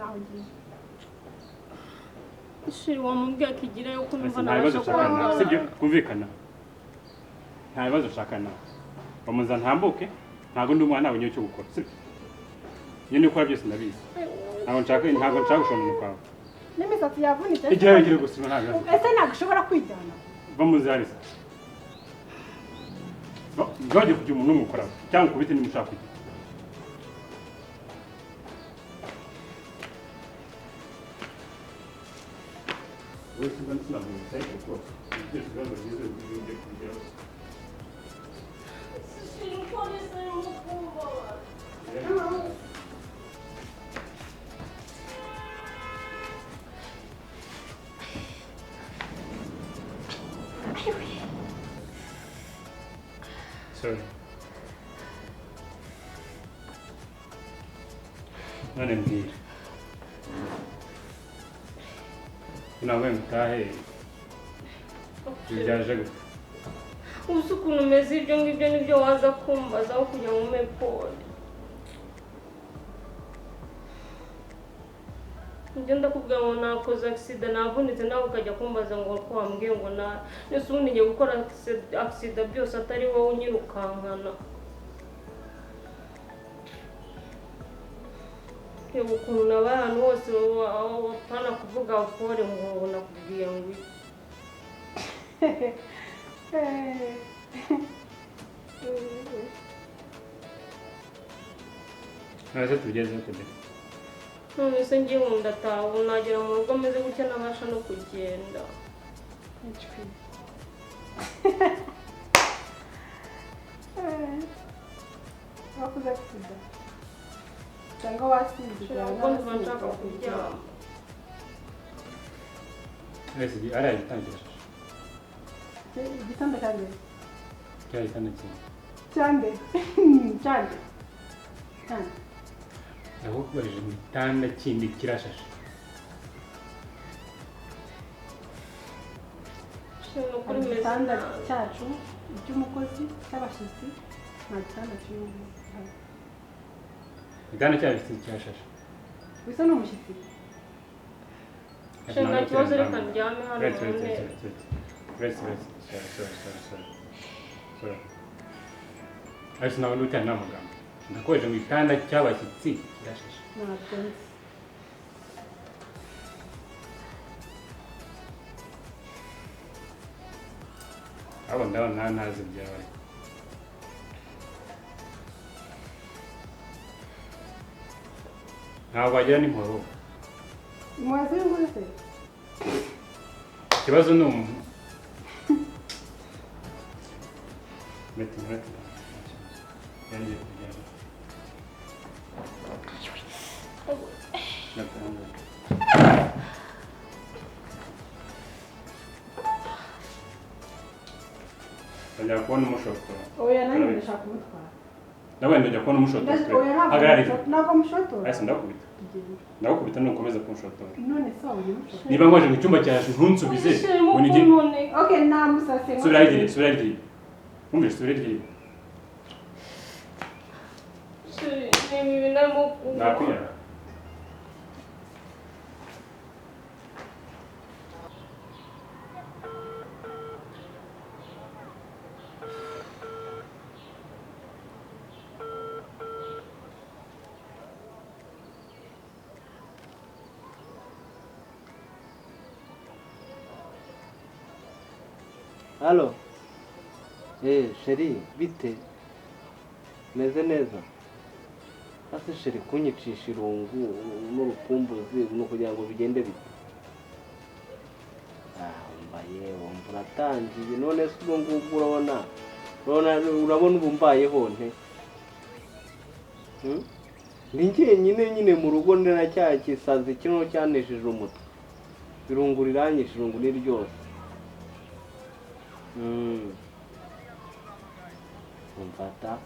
Naho ngiye. Shiri wamubwiye akigira yuko numva Nta bibazo nabasha ushaka nawe, kubaho. sibyo? Kumvikana. Nta bibazo ushaka nawe. Bamuza ntambuke, ntabwo ndi umwana nawe cyo gukora, sibyo? Nyine ukora byose ndabizi. Ntabwo nshaka gushora umuntu kwawe. N'imisatsi yavunitse. Igira igira gusa nta bibazo. Ese ntabwo ushobora kwijyana? Bamuza harisa. Nzajya kugira umuntu umukora cyangwa ukubite niba ushaka kujya. Sorry. None mbwira. Nawe mutahe byaje gute? Uzi ukuntu umeze ibyo ngibyo nibyo waza kumbaza aho kugira ngo umpe pole. Njye ndakubwira ngo nakoze accident navunitse nawe ukajya kumbaza ngo ko wambwiye ngo na nese ubundi ngiye gukora accident byose atari wowe unyirukankana. Reba ukuntu nabaye ahantu hose wapfana kuvuga pole ngo nakubwiye ngo iki. None tugeze kure. None se ngiye ngo ndataha ubu nagera mu rugo meze gutya nabasha no kugenda. Wakoze accident cyangwa wasinze? Ubwo ndumva nshaka kuryama. Ese ariya gitanda igitanda cyanjye? Cyari igitanda kimwe. Cyande? Cyande? Cyande. Ndakubajije mu gitanda kindi kirashashe. Igitanda cyacu icy'umukozi cy'abashyitsi nta gitanda kirimo. Igitanda cy'abashyitsi kirashashe. Wisa ni umushyitsi? Nta kibazo reka ndyame hano mu ntebe. Sorry. Ariko nawe ndutana n'amagambo. Ndakoje mu gitanda cy'abashyitsi kirashashe. Ntabwo nzi. Abo ndabona ntazi ibyawe. Ntabwo wagira n'impuhwe. Impuhwe z'ingore se? Ikibazo ni umuntu. Meti. Yangiye kujyana. Ndajya kubona umushotora. Oya nanjye ndashaka kumutwara. Nawe ndajya kubona umushotora. Hagarara. Ntabwo mushotora. Ese ndakubita. Ndakubita nukomeza kunshotora. None se wabonye umushotora? Niba ngwaje mu cyumba cyaje ntunsubize. Okay, namusase. Subira hirya, subira hirya. Wumvise subira hirya. Nakwiye. Halo. Sheri, bite? Meze neza. Ase sheri kunyicisha irungu n'urukumbuzi no kugira ngo bigende bite? Mbaye wumva uratangiye none se ubwo ngubwo urabona ubu mbayeho nte? Ndi njyenyine nyine mu rugo ndera cya kisazi kino cyanesheje umutwe. Irungu riranyishe, irungu ni ryose. Umfata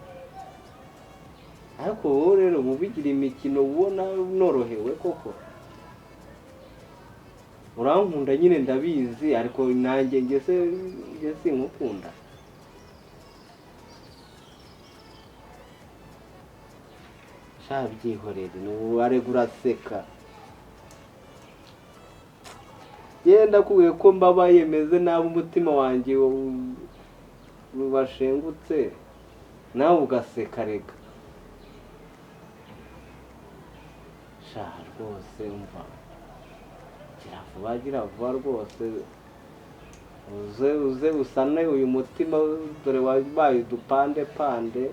ariko wowe rero mubigira imikino ubona norohewe koko. Urankunda nyine ndabizi ariko nanjye ngese sinkukunda. Sha byihorere n'ubu arega uraseka. Yenda kubwiye ko mbabaye meze nabi, umutima wanjye washengutse, nawe ugaseka. Reka sha rwose, umva, gira vuba, gira vuba rwose, uze uze usane uyu mutima, dore wabaye udupande pande.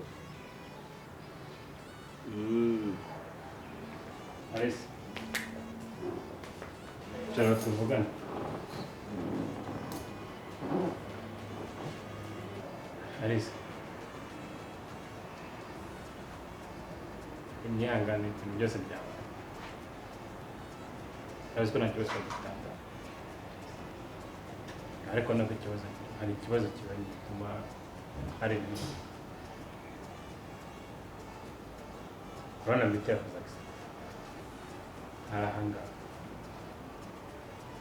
Alice, nshaka tuvugane. Alice, imyihangane, ibintu byose byabaye, urabizi ko nta kibazo twagitanga, ariko ntabwo ikibazo, hari ikibazo kiba gituma hari ibintu. Urabona Betty yakoze accident, ari ahangaha.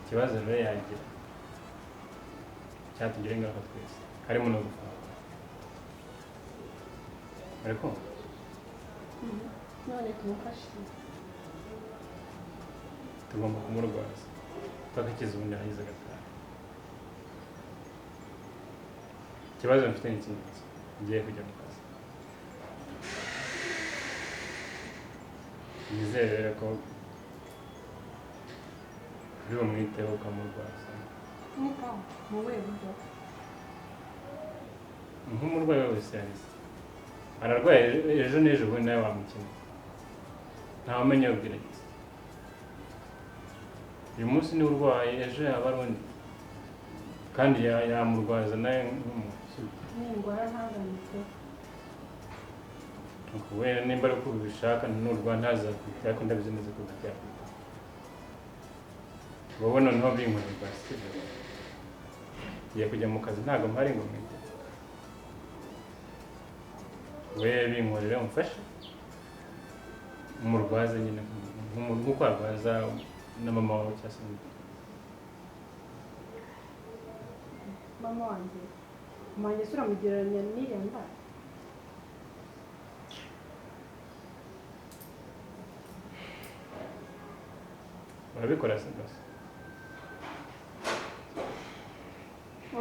Ikibazo rero yagira cyatugira ingaruka twese, harimo no gufungwa. Ariko None tumufashe? Tugomba kumurwaza twakakiza, ubundi yarangiza agataha. Ikibazo mfite ni iki ngiki: ngiye kujya mu kazi. Nizere rero ko uri bumwiteho ukamurwaza. Mwitaho mu buhe buryo? Nk'umurwayi wese yarize ararwaye, ejo n'ejo bundi nawe wamukeneye, ntawamenya aho bwirageze. Uyu munsi niwe urwaye, ejo yaba ari undi, kandi yamurwaza nawe nk'umuntu. Ningwara ntazanyiteho? Wenda nimba ari uko ubishaka, nurwara ntazakwita, ariko ndabizi neza ko byakwita wowe. Noneho binkorerwa, sibyo? Ngiye kujya mu kazi, ntabwo mpari ngo mwite. We binkorere, umfashe umurwaze nyine nk'uko warwaza na mama wawe cyangwa se undi. Mama wanjye? Mama wanjye se uramugereranya n'iriya ndwara? Urabikora se rwose?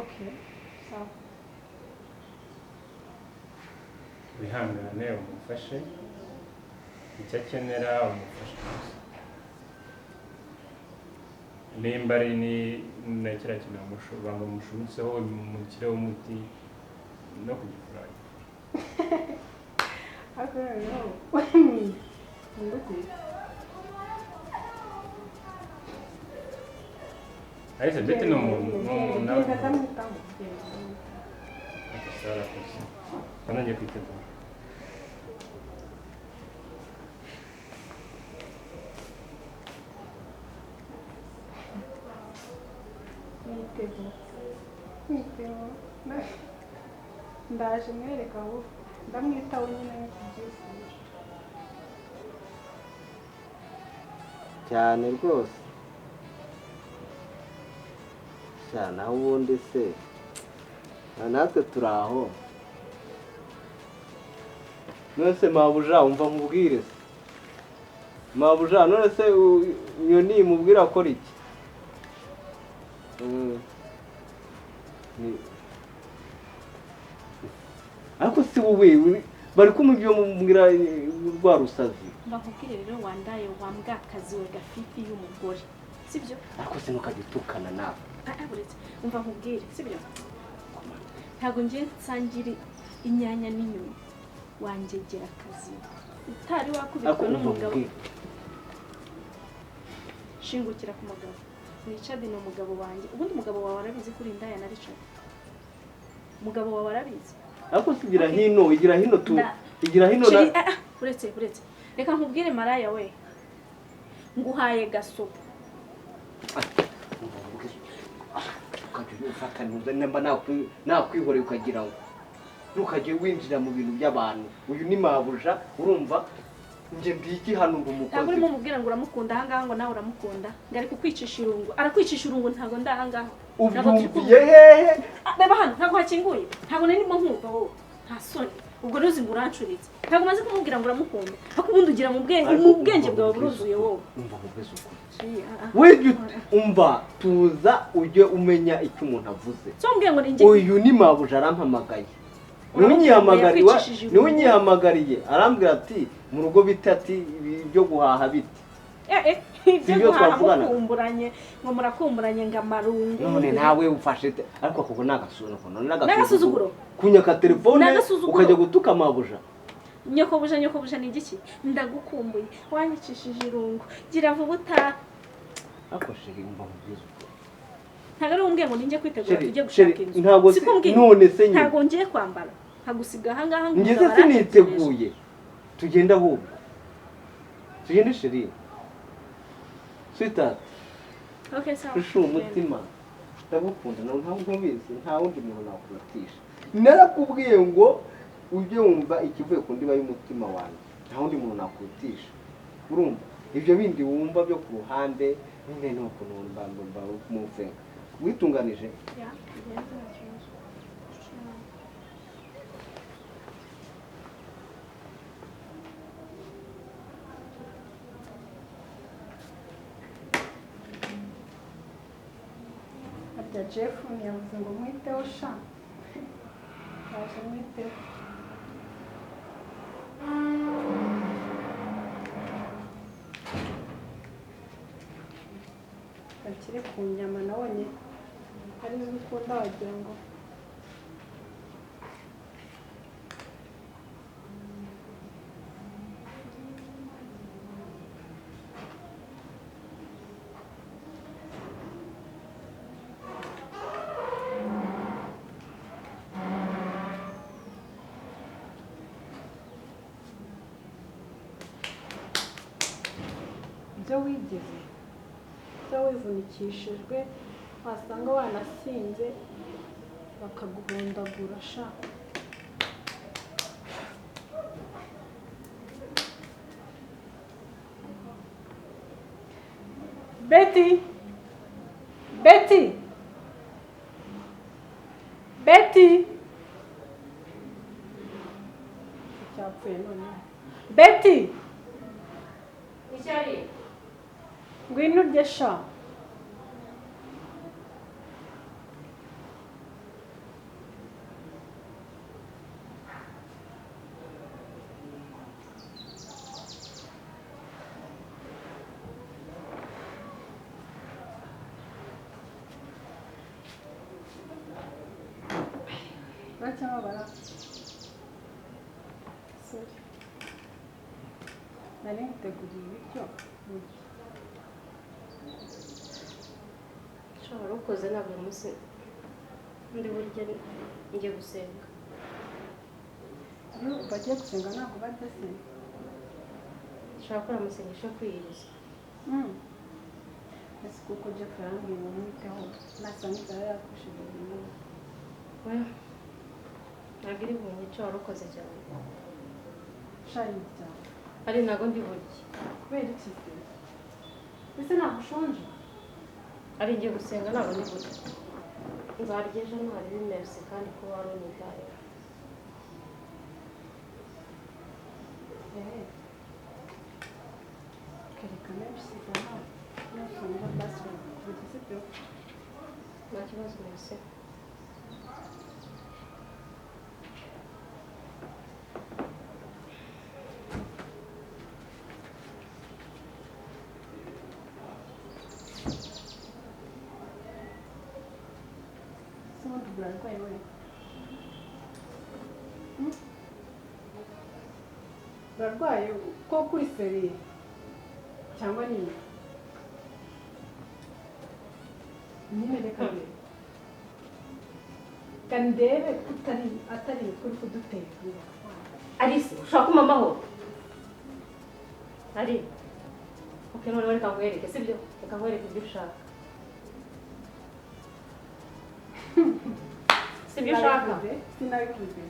Okay, sawa. Wihangane umufashe, icyo akenera umufashe gusa. Nimba ari ni na kiriya kintu bamushumitseho, mushyireho umuti no kugifura. Ariko noneho ni gute? Ariko Betty ni umuntu nawe. Genda, ndamwitaho, genda, ndamwitaho. Okay, sawa, urakoze. Ngiye kwitegura. Mwiteho, mwiteho. Ndaje mwereka ahubwo ndamwitaho nyine nk'uko ubyifuza. Cyane rwose sha. Naho ubundi se natwe turi aho. None se mabuja, umva nkubwire se mabuja, none se inyoni imubwira akora iki? Ariko si wowe bari kumva ibyo mubwira rwa rusazi. Mbakubwire rero, wandaye wa mbwakazi we, gafifi y'umugore, sibyo? Ariko se ntukajya utukana nawe. Ah, ah, buretse, umva nkubwire, sibyo? Ntabwo ngiye nsangira inyanya n'inyuma wangegera akazi utari wakubitwa Ariko umva n'umugabo. nkubwire. Shingukira ku mugabo Richard, ni umugabo wanjye. Ubundi umugabo wawe arabizi ko uri indaya na Richard? Umugabo wawe arabizi? Ariko se igira hino, igira hino tu igira hino na Chéri, ah, ah, uretse, uretse, reka nkubwire maraya we, nguhaye gasopo. Ukajya ufata ntuza nimba nakwihoreye ukagira ngo ntukajye winjira mu bintu by'abantu. Uyu ni mabuja, urumva? Njye mbiki hano ngo Ntabwo umukozi. urimo umubwira ngo uramukunda ahangaha, ngo nawe uramukunda, ngo ari kukwicisha irungu, arakwicisha irungu. Ntabwo ndi ahangaha, ntabwo turi kumwe. Ubyumviye hehe? Ah, reba hano, ntabwo hakinguye, ntabwo nari ndimo nkumva wowe. Nta soni. Ubwo ruzi ngo urancuritse. Ntabwo maze kumubwira ngo uramukunda. Ariko ubundi ugira mu bwenge, mu bwenge bwawe buruzuye wowe. Umva nkubwize ukuri. Wewe umva tuza ujye umenya icyo umuntu avuze. So mbwiye ngo ninjye. Uyu ni mabuja arampamagaye. Niwe unyihamagariye arambwira ati mu rugo bite ati ibyo guhaha bite. Ibyo guhaha mukumburanye ngo murakumburanye ngo amarungu. None nawe ufashe ariko ako ni n'agasuzuguro. Kunyaka telefone ukajya gutuka mabuja. Nyokobuja nyokobuja ni igiki? Ndagukumbuye wanyicishije irungu gira vuba utaha. Ariko sheri umva nkubwize ukuri. Ntabwo ari umbwiye ngo ninjye kwitegura tujye gushaka inzu. Ntabwo none se nyine. Ntabwo ngiye kwambara. Nkagusiga aha ngaha ngo ngeze siniteguye. Tugenda ahubwo. Tugende sheri. Sweetheart. Okay, sawa. Shushu umutima. Ndagukunda nawe ntabwo ubizi nta wundi muntu nakurutisha. Narakubwiye ngo ujye wumva ikivuye ku ndiba y'umutima wanjye. Nta wundi muntu nakurutisha. Urumva? Ibyo bindi wumva byo ku ruhande nyine ni ukuntu mba mufenga. Witunganije? Yeah. Harya Jeff ntiyavuze ngo mwiteho sha. Yaje mwiteho. Gakire ku nyama nabonye ari zo ukunda wagira ngo ibyo wigeze ibyo wivunikishijwe wasanga wanasinze bakaguhondagura sha. Betty, Betty, Betty, cyapfuye noneho. Betty, Ishyari, ngwino urye sha. Uracyababara? Sorry. Nari nguteguriye ibiryo urye. Ushobora ukoze ntabwo uyu munsi ndi burye njye gusenga. Iyo bagiye gusenga ntabwo barya se? Nshobora gukora amasengesho yo kwiyiriza. Ese kuko Jeff yarambwiye ngo mwiteho nasanga inzara yakushije ibintu. Oya, ntabwo iri bunyice wari ukoze cyane. Sha yirya. Ari ntabwo ndi burye. Kubera iki se? Ese ntabwo ushonje? Ari ngiye gusenga ntabwo ndi burye. Nzarya ejo ntari bimerse kandi kuba wari unyitayeho. Kerekana bishyize aha. Nusanga basi bakubita sibyo? Nta kibazo merse. Se ubundi urarwaye we? Urarwaye ko kuri seriye cyangwa ni nyine reka ndebe reka ndebe ko atari kuri kudutera. Alice, ushaka kumpa amahoro? Ari, okay, noneho reka nkwereke sibyo? Reka nkwereke ibyo ushaka. Sibyo ushaka? Sinabivuze.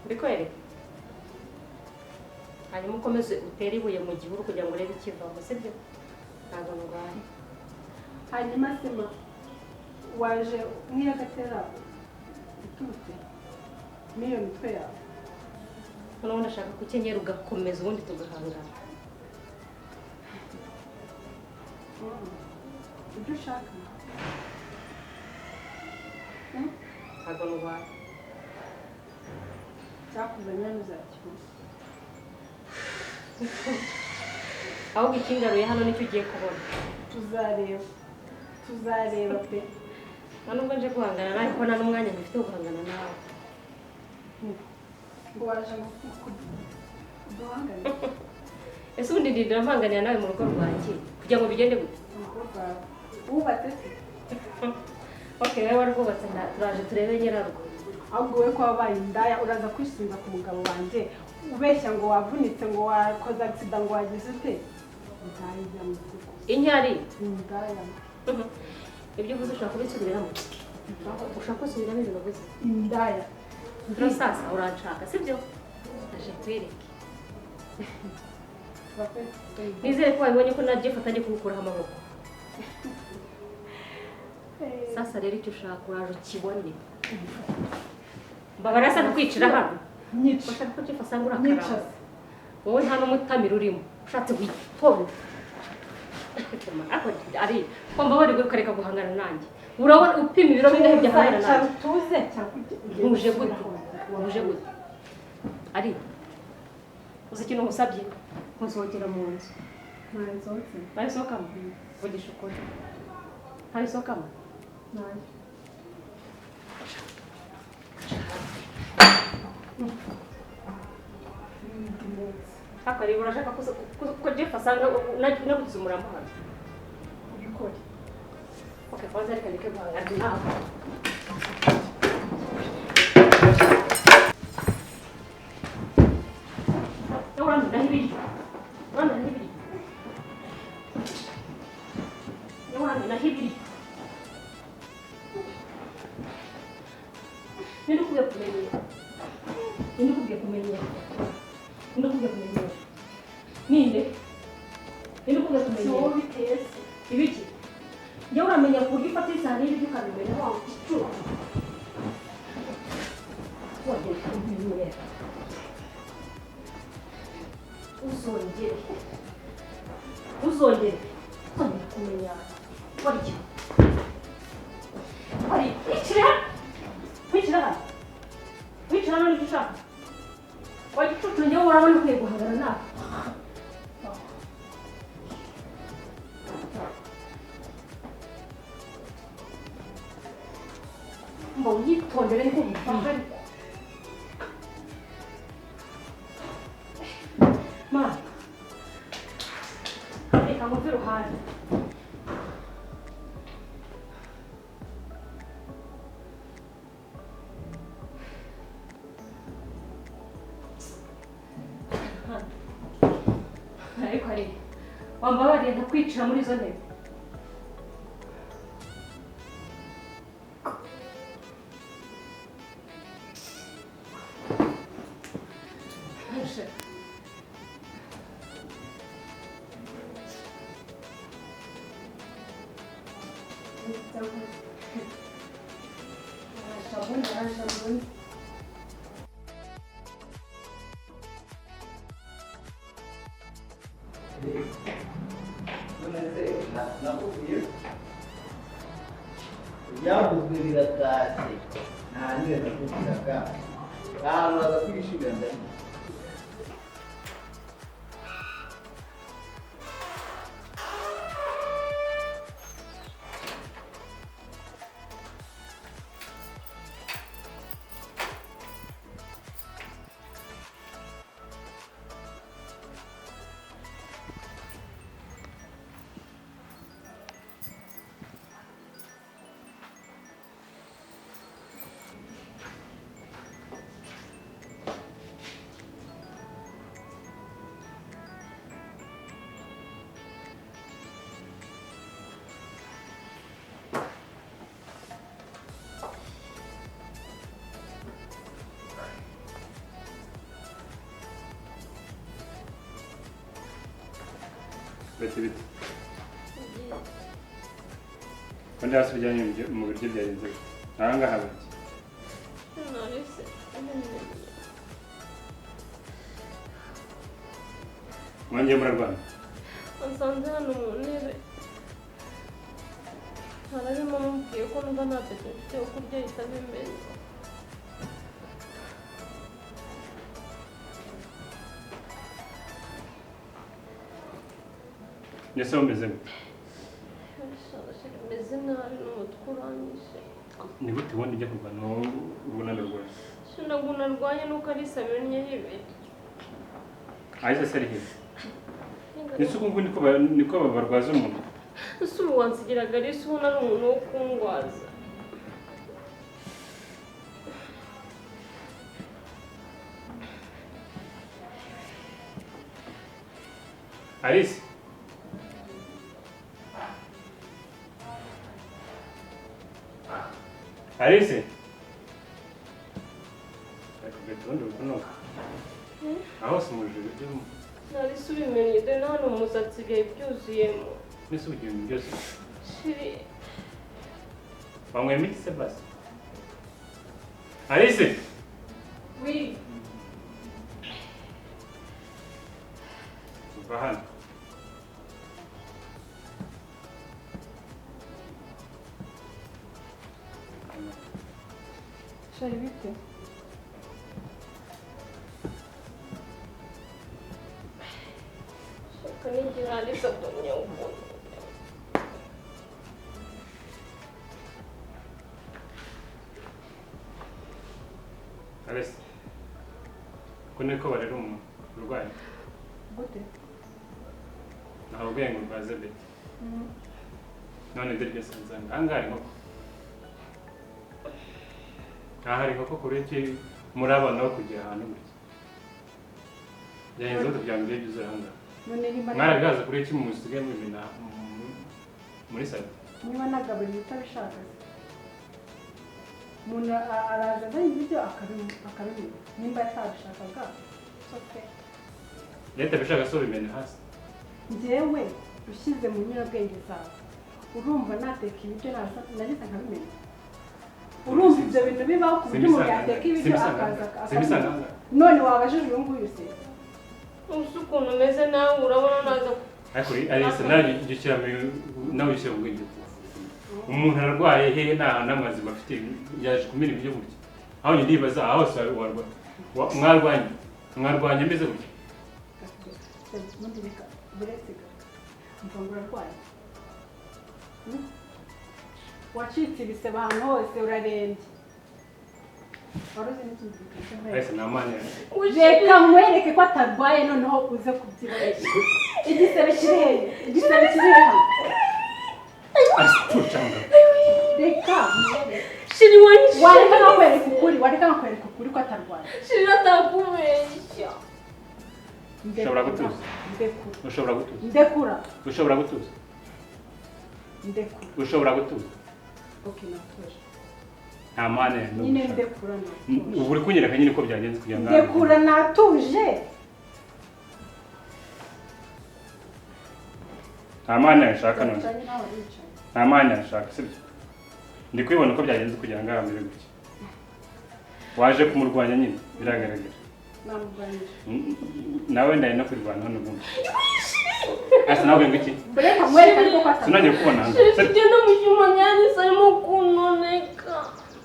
Mbikwereke. Hanyuma ukomeze utere ibuye mu gihuru kugira ngo urebe ikivamo sibyo? Ntabwo ndwaye. Hanyuma sema waje nk'iyagatera iturutse n'iyo mitwe yawe. Noneho ndashaka kukenyera ugakomeza ubundi tugahangana. Ibyo ushaka ntabwo ndwaye. Icyakuzanye hano uzakibona. Ahubwo ikingaruye hano nicyo ugiye kubona. Tuzareba, tuzareba pe. Nta nubwo nje guhangana nawe kuko nta n'umwanya ngifite wo guhangana nawe. Ngo waje ngo duhangane? Ese ubundi ndindira mpanganira nawe mu rugo rwanjye kugira ngo bigende gute? Mu rugo rwawe wubatse se? Okay, wowe warwubatse, turaje turebe nyirarwo. Ahubwo wowe ko wabaye indaya uraza kwishinga ku mugabo wanjye ubeshya ngo wavunitse, ngo wakoze agisida, ngo wagize ute? Indaya mu rugo. Inyari? Indaya. Ibyo uvuze ushobora kubisubiramo? Ushaka gusubiramo ibintu uvuze? Indaya. Rero sasa uranshaka sibyo? Ndaje nkwereke. Nizere ko wabibonye ko na Jeff atangiye kugukuraho amaboko. Sasa rero icyo ushaka uraje ukibone. Mbabara asa kukwicira hano. Nyica. Ushaka ko Jeff asanga urakaraba. Wowe nta n'umutamiro urimo. Ushatse witonda. Ariko ari ko mbabarira ukareka guhangana nanjye. Urabona upima ibiro bingahe byahangana nanjye? Tuze cyangwa uje gute? Uje gute? Ari uzi ikintu ngusabye? Nkusohokera mu nzu. Ntayisohotse. Ntayisohokamo? Vugisha ukuri. Ntayisohokamo? Ntayo. Ariko urashaka ko Jeff asanga nagugize umurambo hano? Ubikore. Okay, kwanza reka ndeke guhangana nawe. Uramenya ibiryo. Uramenya ibiryo. Uramenya ibiryo. Ninde ukubwiye kumenyera? Ninde ukubwiye kumenyera? Ninde ukubwiye kumenyera? Ninde? Ninde ukubwiye kumenyera? Si wowe biteye se. Ibiki? Njye uramenya ku buryo ufata isahani y'ibiryo ukabimena wa gicucu. Wongera kumenyera. Uzongere. Uzongere. Uzongera kumenya. Warya. Wari, wicira hano. Wicira hano. Wicira hano nicyo ushaka. Wa gicucu njyewe urabona ukwiye guhangana nawe. Mba unyitondere niko nkubwiye. Ma. Reka nguve iruhande. Ariko hari wambabariye ntakwicira muri izo ntebe. Ibyavuzwe biratashye nta niyo nakubwiraga ahantu uraza kwishimira ndabizi. Beti bite? Ko ndi hasi bijyanye mu biryo byagenze gute? Aha ngaha bati. None se Mwongeye murarwana? Ansanze hano mu ntebe. Hararimo amubwiye ko numva nta peti mfite yo kurya ahita abimenya. Ndetse umeze gute? Meze nabi n'umutwe uranyishe. Ni gute ubundi ujya kurwana urunani rwawe? Ntabwo narwanye nuko Alice amennyeho ibiryo. Alice se ari hehe? Ese uku nguku niko barwaza umuntu? Ese ubu wansigiraga Alice ubona ari umuntu wo kundwaza? Alice? Alice? Aho se umujura ibyo Alice ubimenye dore na hano umusatsi byari byuzuyemo. Mbese ubu ibintu byose Shiri wanyweye imiti se basi? Alice? Oui. Uva hano. Shari bite? Shaka n'igihe Alice atumye ukuntu. Alice, ko niko barera umuntu urwaye? Gute? Ntabwo ngo urwaze Betty. None dore byose nzanga. Aha ngaha hari inkoko. Aha hari inkoko kure ki muri abana bo kujya ahantu gutya. Byagenze gute kugira ngo ibyo byuzure aha ngaha? None niba Mwarabihaze kure ki musigaye mubimena muri salo? Niba nagaburira utabishaka se? Umuntu araza azanye ibiryo akabimena. Nimba atabishakaga, it's okay. Leta bishaka so bimena hasi. Njyewe ushyize mu nyurabwenge zawe, urumva nateka ibiryo nagize nkabimena. Urumva ibyo bintu bibaho ku buryo umuntu yateka ibiryo akaza akabimena. None wabajije uyu nguyu se? Uzi ukuntu umeze nawe urabona naza. Ariko Alice nawe ujya ushyira nawe ushyira mu bwenge. Umuntu ararwaye hehe nta n'amazima afite yaje kumena ibiryo gutya. Aho njye ndibaza aho hose mwarwanye mwarwanye ameze gutya. Mva ngo urarwaye. Wacitse ibisebe ahantu hose urarembye. Wari uzi n'ikindi kintu? Alice nta mwana. Reka nkwereke ko atarwaye noneho uze kubyibeshya. Igisebe kiri hehe? Igisebe kiri hehe? Alice tucanga. Reka Shiri wanyishe. Wareka nkakwereka ukuri, wareka nkakwereka ukuri ko atarwaye. Shiri atakubeshya. Ushobora gutuza. Ndekura. Ushobora gutuza. Ndekura. Ushobora gutuza. Ndekura. Ushobora gutuza. Okay, natuje. Nta mwana nyine ndekura natuje. Ubu uri kunyereka nyine uko byagenze kugira ngo ndekura natuje. Nta mwana yashaka none. Nta mwana yashaka sibyo? Ndi kwibona uko byagenze kugira ngo amere gutya. Waje kumurwanya nyine biragaragara. Namurwanyije. Nawe ndaye no kurwana hano ubundi. Asa nawe ngo iki? Reka nkwereke ariko ko atarwaye. Sinongeye kubona hano. Shiri tugenda mu cyuma Alice arimo kunoneka.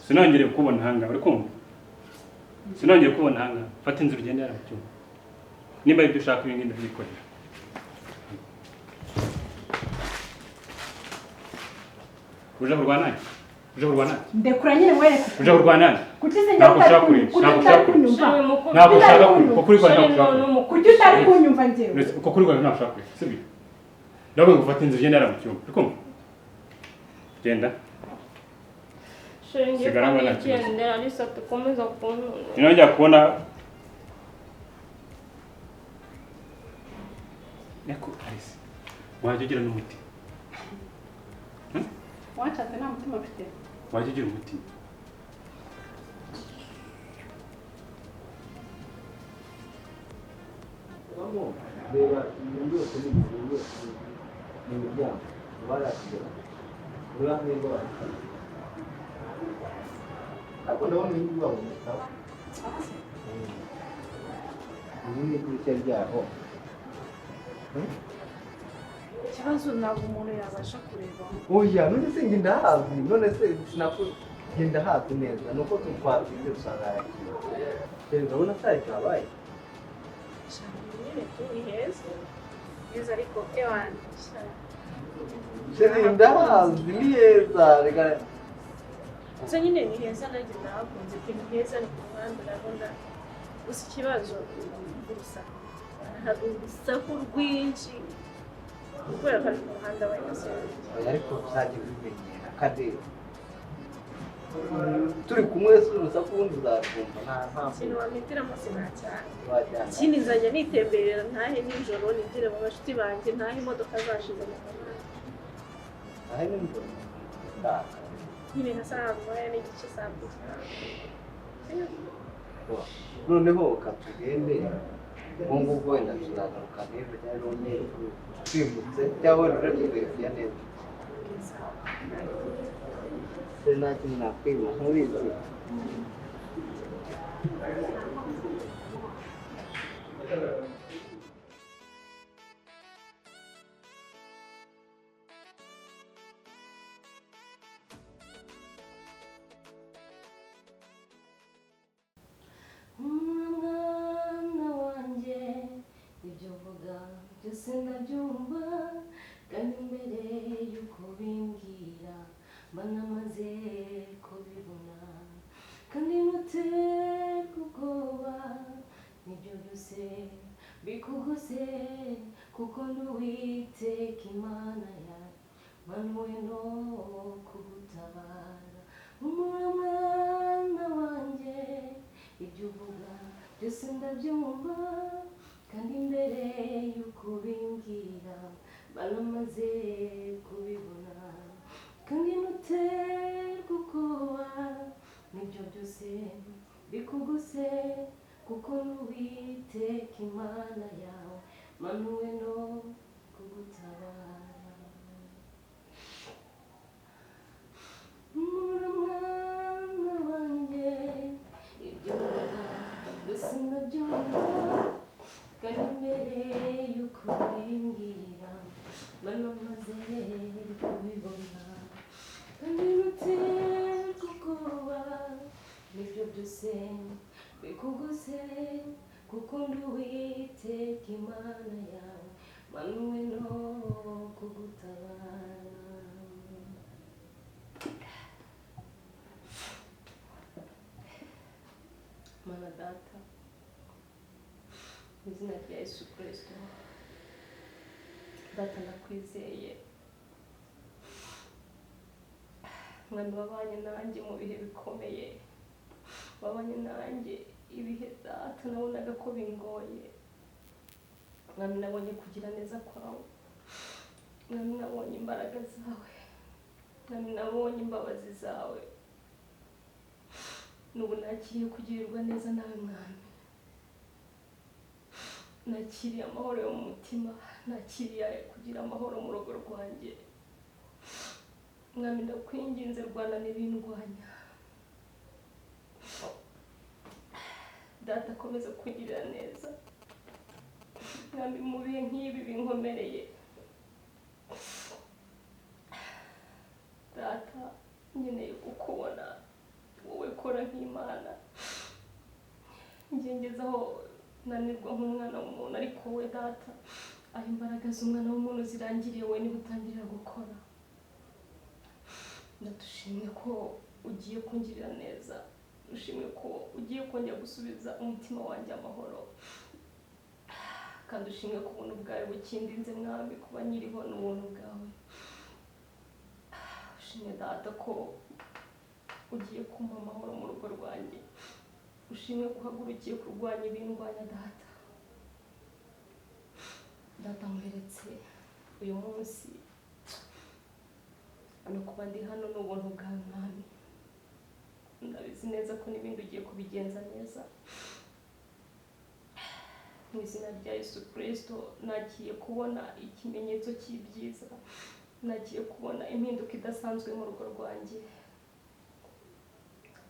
Sinongeye kubona hanga uri kumva? Sinongeye kubona hanga. Fata inzira ugende yara mu cyuma. Nimba ibyo ushaka ibi ngibi ndabyikorera. Uje kurwana nanjye? Uje kurwana nanjye? Ndekura nyine nkwereke. Uje kurwana nanjye? Kuki se njye utari kunyumva? Ntabwo ushaka kunyumva. Kuko uri kurwana ntabwo ushaka kunyumva. Kuki utari kunyumva njyewe? Kuko uri kurwana ntabwo ushaka kunyumva. Sibyo? Ndabona ngo ufate inzira ugende yara mu cyumba. Uri kumva? Genda. Shiri ngiye kugendera Alice atukomeza kuntunga. Ninongera kubona Eko Alice wajya ugira n'umutima. Wanshatse nta mutima mfite. Wajya ugira umutima. Reba ibintu byose ni ibintu byose ni imiryango barakugera urahirwa barakugera ariko ndabona iyi ngiyi baboneka iri ni idirishya ryaho Ikibazo ntabwo umuntu yabasha kureba. Oya, none se njye ndahazi, none se njye ndahazi neza, nuko twatwite usanga yakiwe. Rero urabona se hari cyabaye? Nyine tu ni heza. Heza ariko ewana. Chérie, ndahazi ni heza, reka. Gusa nyine ni heza, nanjye ndahakunze pe, ni heza, ni ku muhanda urabona. Gusa ikibazo urusaku. Hari urusaku rwinshi kubera ko ari ku muhanda wenda se. Oya, ariko tuzajya ubimenyera kandi turi kumwe si urusaku ubundi uzarwumva nta mpamvu. Ikintu wampitiramo sinacyane. Wajyana. Ikindi nzajya nitemberera ntahe nijoro, nigire mu bashuti banjye, ntahe imodoka zashize mu muhanda. Ntahe nijoro? Ndaka. Nyine nka saa 1:30, saa 2. Noneho katugende ubwo ngubwo, wenda tuzagaruka n'ejo cyangwa ejo twimutse, cyangwa wenda uje kuberefiya neza. Se nta kintu nakwima, ntubizi. Mwana wanjye, ibyo uvuga byose ndabyumva, kandi mbere y'uko bimbwira mba namaze kubibona, kandi ntuterwe ubwoba nibyo byose bikugose, kuko n'Uwiteka Imana yawe manuwe no kugutabara. Humura mwana wanjye, ibyo uvuga byose ndabyumva, kandi mbere y'uko bimbwira mba namaze kubibona, kandi ntuterwe ubwoba nibyo byose bikugose, kuko n'Uwiteka Imana yawe manuwe no kugutabara. Humura mwana wanjye, ibyo uvuga byose ndabyumva, kandi mbere y'uko bimbwira mba namaze kubibona, kandi ntuterwe ubwoba nibyo byose bikugose, kuko n'Uwiteka Imana yawe manuwe no kugutabara. Mana Data, mu izina rya Yesu Kristo, Data ndakwizeye, Mwami wabanye nanjye mu bihe bikomeye, wabanye nanjye ibihe Data nabonaga ko bingoye. Mwami nabonye kugira neza kwawe, Mwami nabonye imbaraga zawe, Mwami nabonye imbabazi zawe. N'ubu nakiriye kugirirwa neza nawe Mwami, nakiriye amahoro yo mu mutima, nakiriye kugira amahoro mu rugo rwanjye. Mwami ndakwinginze, rwana n'ibindwanya. Data akomeza kugirira neza. Mwami mu bihe nk'ibi binkomereye, Data nkeneye kukubona wowe, kora nk'Imana. Ngengezaho nanirwa nk'umwana w'umuntu, ariko wowe Data aho imbaraga z'umwana w'umuntu zirangiriye wowe niba utangirira gukora. Ndadushimye ko ugiye kungirira neza, ushimwe ko ugiye kongera gusubiza umutima wanjye amahoro, kandi ushimwe ko ubuntu bwawe bukindinze Mwami, kuba nyiriho n'ubuntu bwawe. Ushimwe Data ko ugiye kumpa amahoro mu rugo rwanjye, ushimwe ko uhagurukiye kurwanya ibindwanya Data. Data nkweretse uyu munsi no kuba ndi hano n'ubuntu bwawe Mwami. Ndabizi neza ko n'ibindi ugiye kubigenza neza. Mu izina rya Yesu Kristo nagiye kubona ikimenyetso cy'ibyiza, nagiye kubona impinduka idasanzwe mu rugo rwanjye.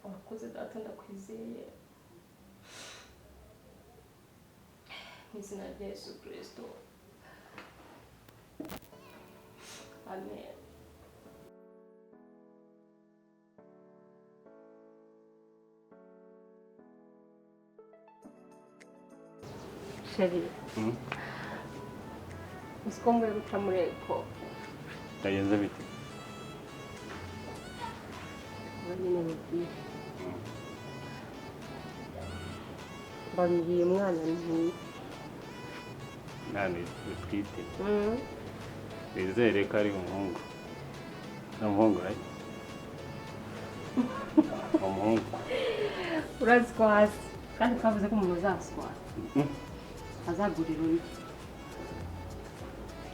Urakoze Data, ndakwizeye. Mu izina rya Yesu Kristo. Amen. Chérie. Uzi ko mvuye guca muri eko. Byagenze bite? Ubu nyine mubwiye. Bambwiye umwana ntwite. Umwana utwite? Wizere ko ari umuhungu. Ni umuhungu, right? Umuhungu. Urazitwaza. Kandi twavuze ko umuntu azaswara. Azagurira undi.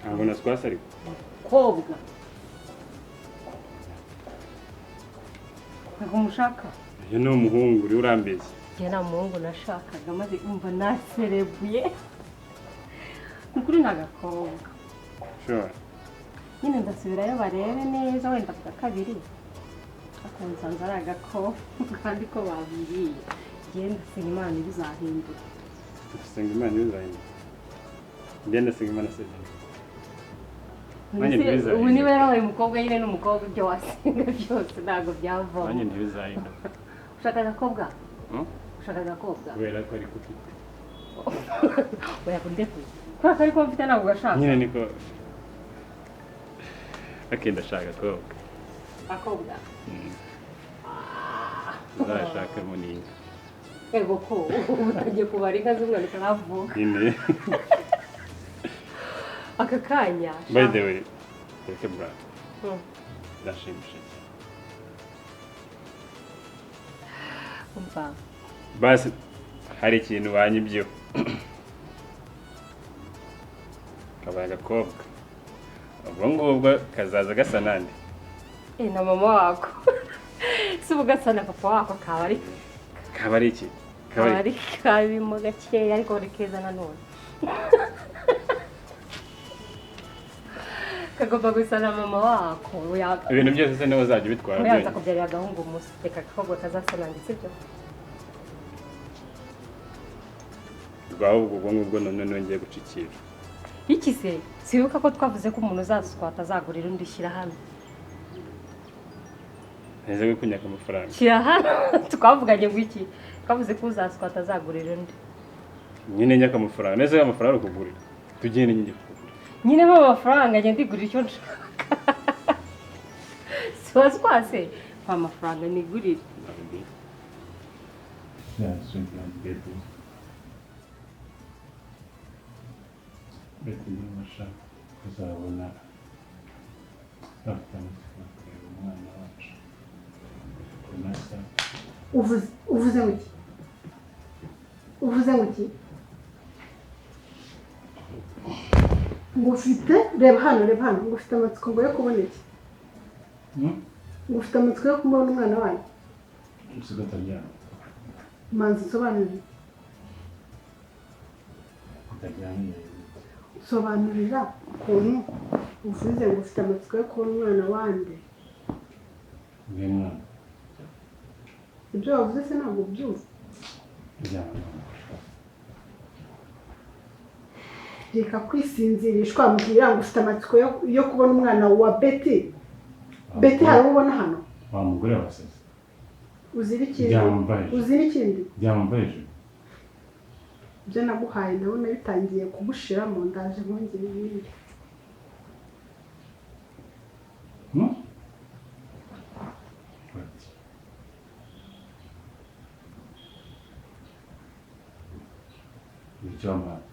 Ntabwo naswase ariko. Kobwa. Ntabwo mushaka? Uyu ni umuhungu uri urambeshya. Njye nta muhungu nashakaga maze umva naserebuye. Ni ukuri ni agakobwa. Sure. Nyine ndasubirayo barebe neza wenda bwa kabiri. Ariko nsanze ari agakobwa kandi ko babiriye. Njye ndasenga Imana ibizahindura. Ndasenga Imana ibizahindura. Njye ndasenga Imana sezinga. Ubu niba yarabaye umukobwa nyine n'umukobwa ibyo wasenga byose ntabwo byavamo. Nanjye ntibizahinduka. Ushaka agakobwa? Ushaka agakobwa? Kubera ko ariko ufite. Oya kundekuye. Kubera ko ariko mfite ntabwo gashaka. Nyine niko. Okay, ndashaka agakobwa. Akobwa? Uzashakemo n'inka. Ego ko ubu utangiye kubara inka z'umwana utaravuka. Nyine. Aka kanya. By the way, reke bra. Ndashimishije. Umva. Basi hari ikintu banyibyeho. Kabaye agakobwa. Ubwo ngubwo kazaza gasa nande? Na mama wako. Si ubu gasa na papa wako kaba ari. Kaba ari iki? Kaba ari kabimo gakeya ariko ari keza nanone. Kagomba gusa na mama wako. Ibintu byose se niwe uzajya ubitwara byonyine. Uyanza kubyarira agahungu umunsi reka agakobwa kazasa nanjye sibyo? Rwaho ubwo ngubwo none nongeye gucikira. Iki se? Sibuka ko twavuze ko umuntu uzaswata azagurira undi shyira hano. Neze kunyaka amafaranga. Shyira hano twavuganye ngo iki? Twavuze ko uzaswata azagurira undi. Nyine nyaka amafaranga. Neze amafaranga ukugurira. Tugende nyine. Nyine mpa amafaranga njye ndigurira icyo nshaka. Siwaswase mpa amafaranga nigurire. Betty niba ashaka kuzabona afite amatsiko yo kureba umwana wacu ukuntu asa. Uvuze ngo iki? Uvuze ngo iki? Ngo ufite, reba hano, reba hano, ngo ufite amatsiko ngo yo kubona iki? Ngo ufite amatsiko yo kubona umwana wanyu? Usiga utaryama. Manzi nsobanurira. Utaryamye. Sobanurira ukuntu uvuze ngo ufite amatsiko yo kubona umwana wande. Uyu mwana. Ibyo wavuze se ntabwo ubyumva. Reka kwisinzirishwa mbwira ngo ufite amatsiko yo kubona umwana wa Betty. Betty hari uwo ubona hano? Wa mugore wasaze. Uzira ikindi? Uzira ikindi? Byambaye. Ibyo naguhaye ndabona bitangiye kugushiramo ndaje nkongera ibindi. Icyo wambaye.